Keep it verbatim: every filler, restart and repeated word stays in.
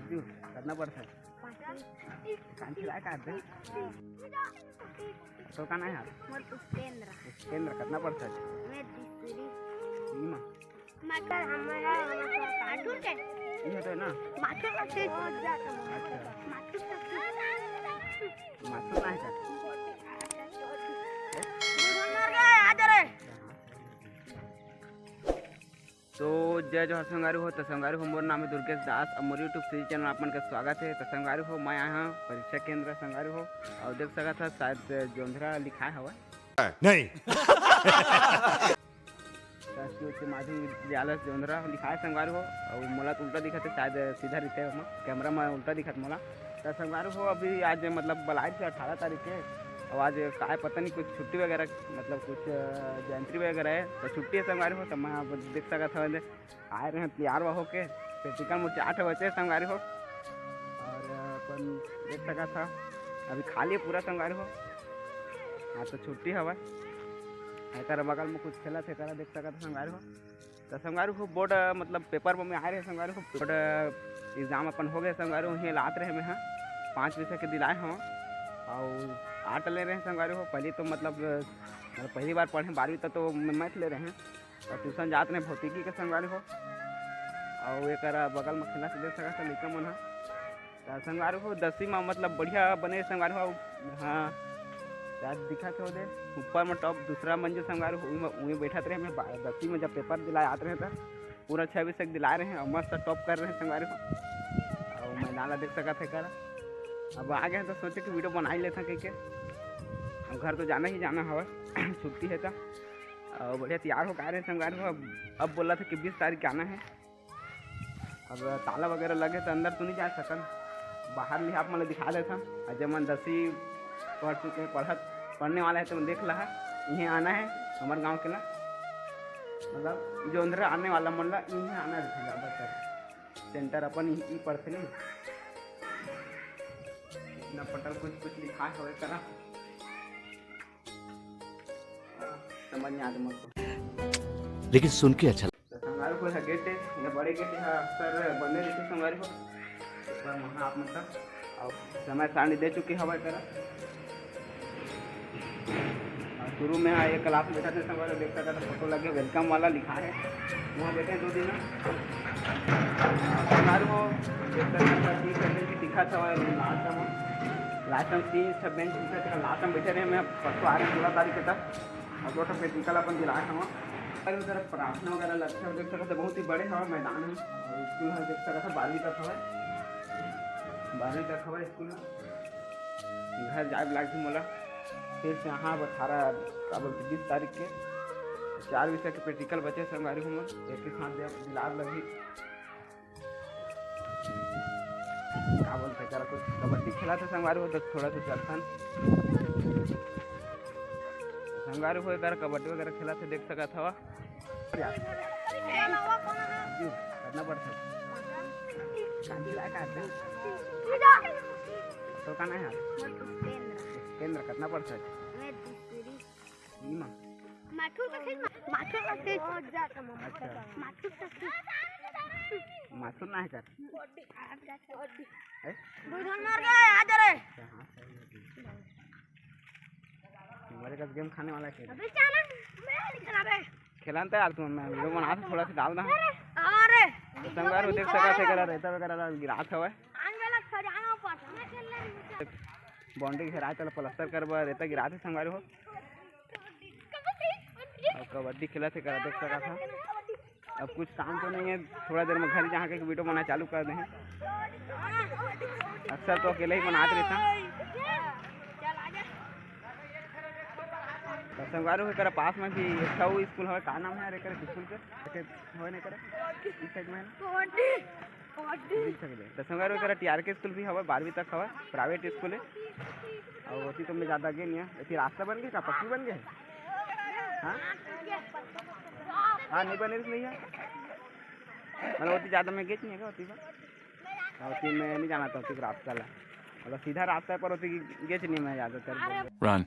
क्यों? कितना पढ़ता है? पाँचवीं। कान खिलाए का आदमी? तो का नाम है? मोर पुष्पेंद्र। पुष्पेंद्र, कितना पढ़ता है? मैं तीसरी। ई माँ। माथुर हमारा, हमारा माथुर के। ये तो है ना? माथुर का खेत। अच्छा। माथुर का खेत। माथुर ना है का? आ जा रे। तो जय जोहार संगवारी हो। तो संगवारी हो, मोर नाम है दुर्गेश दास। अब मोर YouTube सीरीज चैनल आप मन का स्वागत है। तो संगवारी हो, मैं आया हूँ परीक्षा केंद्र संगवारी हो, और देख सकत हव शायद जोंधरा लिखाए हवय। नहीं। शासकीय उच्च माध्यमिक विद्यालय जोंधरा लिखाए संगवारी हो, और मोला तो उल्टा दिखत है, शायद सीधा रहिथे ओमा, कैमरा में उल्टा दिखत मोला। तो संगवारी हो, अभी आज मतलब बलाइट से अठारह तारीख के, और आज काय पता नहीं कुछ छुट्टी वगैरह, मतलब कुछ, अ, जयंती वगैरह है, तो छुट्टी है संगवारी हो। तो मैं अब देख सकत हव, आए रहे तैयार हुआ होके, practical में चार ठो बचे संगवारी हो, और अपन देख सकत हव अभी खाली है पूरा संगवारी हो। हाँ, तो छुट्टी हवय। एकर बगल में कुछ खेलत हे, एकरा देख सकत हव संगवारी हो। तो संगवारी हो, बोर्ड, अ, मतलब पेपर में आए रहे संगवारी हो, बोर्ड, अ, एग्जाम अपन हो गए संगवारी हो। यहीं लात रहे मैं, हाँ, पाँच विषय के दिलाए हव, और आठ ले रहे संगवारी हो। पहली तो मतलब, अ, मतलब पहली बार पढ़े बारहवीं तक तो मैथ ले रहे हैं, और ट्यूशन जात रहे भौतिकी के संगवारी हो। और एकर बगल में खेला से देख सकत हव लइका मन ह। त संगवारी हो, दसवीं में मतलब बढ़िया बने संगवारी हो। हाँ, शायद दिखत हो दे ऊपर में टॉप दूसरा मंजिल संगवारी हो, उही में, उही बैठत रहे मैं बा-, दसवीं में जब पेपर दिलाए आत रहे त पूरा छः विषय के दिलाए रहे और मस्त टॉप कर रहे संगवारी हो। और मैदान ला देख सकत हे कर, अब आ गए तो सोचे कि वीडियो बना ही लेते हैं कह के। अब घर तो जाना ही जाना हवा, छुट्टी है तो। और बढ़िया तैयार होकर आ रहे संगवारी हो। अब, अब बोला था कि बीस तारीख के आना है। अब ताला वगैरह लगे तो अंदर तो नहीं जा सकन, बाहर ले आप मन ला दिखा देथन। और जब मन दसवीं पढ़ चुके हैं, पढ़त, पढ़ने वाला है तो मन देख लहा, इहें आना है हमारे गांव के ला, मतलब जोंधरा आने वाला मन ला इहें आना रहता ज़्यादातर। सेंटर अपन ही, ही पढ़ते नहीं। इतना पटल कुछ कुछ लिखा है करा। समझ नहीं आते मोर को। लेकिन सुन के अच्छा तो संगवारी हो, ये गेट है, ये बड़े गेट है, अक्सर बंदे रहते संगवारी हो। पर वहाँ आप मतलब, और समय सारणी दे चुके हवा करा। और शुरू में हाँ, एक क्लास में बैठा थे संगवारी हो, देख सकत हव फोटो लगे, वेलकम वाला लिखा है, वहाँ बैठे दो दिन। और संगवारी हो, देख सकत हव तीन सब बेंच दिखा था, लास्ट में, लास्ट में तीन सब बेंच दिखा था, लास्ट में बैठे रहे। मैं परसों आ रहे सोलह तारीख के तक। अब वो सब practical अपन दिलाए हवा। अरे उधर प्रार्थना वगैरह लगथे, देख सकत हव बहुत ही बड़े हवा मैदान है। और स्कूल है, देख सकत हव बारहवीं तक हवा, बारहवीं तक हवा स्कूल है। घर जाए लागही मोला फिर से। हाँ, अब अठारह, का बोलते, बीस तारीख के चार विषय के practical बचे संगवारी हो, मोर एक ही साथ दे दिलार लगही। का बोलते, करा कुछ कबड्डी खेला था संगवारी हो, तो थोड़ा सा चलथन। संगवारी हो, कर कबड्डी वगैरह खेला था, देख सकत हवा। यार, करना पड़ता है। कांची ला काट दे। तो का नाम है? केंद्र। केंद्र, कितना पढ़ता है? मैं दूसरी। ई माँ। माथुर का खेत, माथुर का खेत। अच्छा। माथुर का खेत। माथुर ना है कर। हैं? दो जन मर गए, आ जा रे। अच्छा, हाँ, सही है। हमारे पास गेम खाने वाला खेल है। अबे चल, मैं नहीं खेला बे। खेला न तो यार, तुम, मैं वीडियो बना, थोड़ा सा डाल ना। अरे। तो संगवारी हो, देख सकत हव, करा रेता वगैरह ला गिरात हवय। आन वाला खजाना पटना खेल ले। बाउंड्री घेराए, चल प्लास्टर करबा, रेता गिरात हे संगवारी हो। और कबड्डी खेलत हे, करा देख सकत हव। अब कुछ काम तो नहीं है, थोड़ा देर में घर जाके वीडियो बनाना चालू कर दे। अक्सर तो अकेले ही बनात रहता। तो संगवारी हो, एकरा पास में भी एक ठो स्कूल हवे, का नाम है रे एकरे स्कूल के? एक होय ने करे? इस साइड में है ना? कबड्डी। कबड्डी। देख सकते हैं। तो संगवारी हो, एकरा टीआरके स्कूल भी हवे, बारहवीं तक हवे, प्राइवेट स्कूल है। और ओती तो मैं ज़्यादा गे नहीं है। एती रास्ता बन गया का? पक्की बन गया है? हाँ? हाँ, नहीं बने नहीं है। मतलब ओती ज़्यादा मैं गेच नहीं है का ओती का? हाँ, ओती मैं नहीं जाना था ओती रास्ता ला। मतलब सीधा रास्ता है पर ओती गेच नहीं मैं ज़्यादातर। Run।